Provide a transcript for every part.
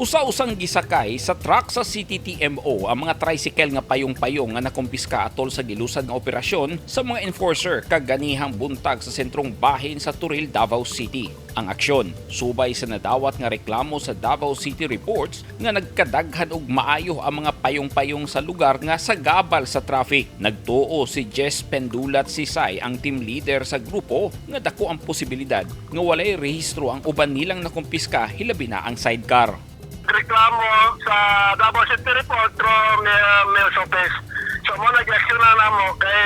Usa-usang gisakay sa truck sa CTTMO ang mga tricycle nga payong-payong nga nakumpiska atol sa gilusad nga operasyon sa mga enforcer kaganihang buntag sa sentrong bahin sa Toril, Davao City. Ang aksyon subay sa nadawat nga reklamo sa Davao City Reports nga nagkadaghan og maayo ang mga payong-payong sa lugar nga sagabal sa traffic. Nagtuo si Jess Pendulat Sisay, ang team leader sa grupo, nga dako ang posibilidad nga walay rehistro ang uban nilang nakumpiska, hilabi na ang sidecar. Reklamo sa Davao City Report through Mayor's Office. So mo nag-action na namo kay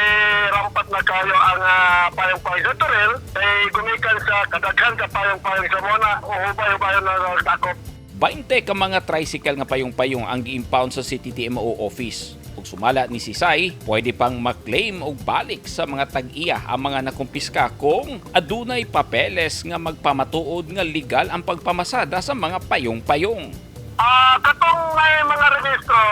rampat na kayo ang payong-payong sa Toril kay gumikan sa kadaghan sa payong-payong sa mona uhubay-hubayon na dakop. 20 ka mga tricycle nga payong-payong ang gi-impound sa CTTMO office. Ug sumala ni Sisay, pwede pang maklaim og balik sa mga tag-iya ang mga nakumpiska kung adunay papeles nga magpamatuod nga legal ang pagpamasada sa mga payong-payong. Katong may mga rehistro,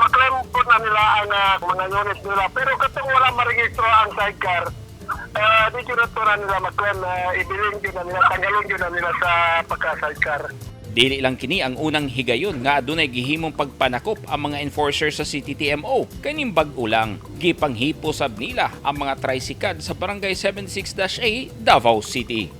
maklaim po na nila ang mga unit nila. Pero katong wala marehistro ang sidecar, di jud na nila maklaim na ibilin jud na nila, tanggalon jud na nila sa pagka-sidecar. Dili lang kini ang unang higayon nga adunay gihimong pagpanakop ang mga enforcer sa CTTMO kaning bag-o lang. Gipanghipo sab nila ang mga tricycad sa Barangay 76-A, Davao City.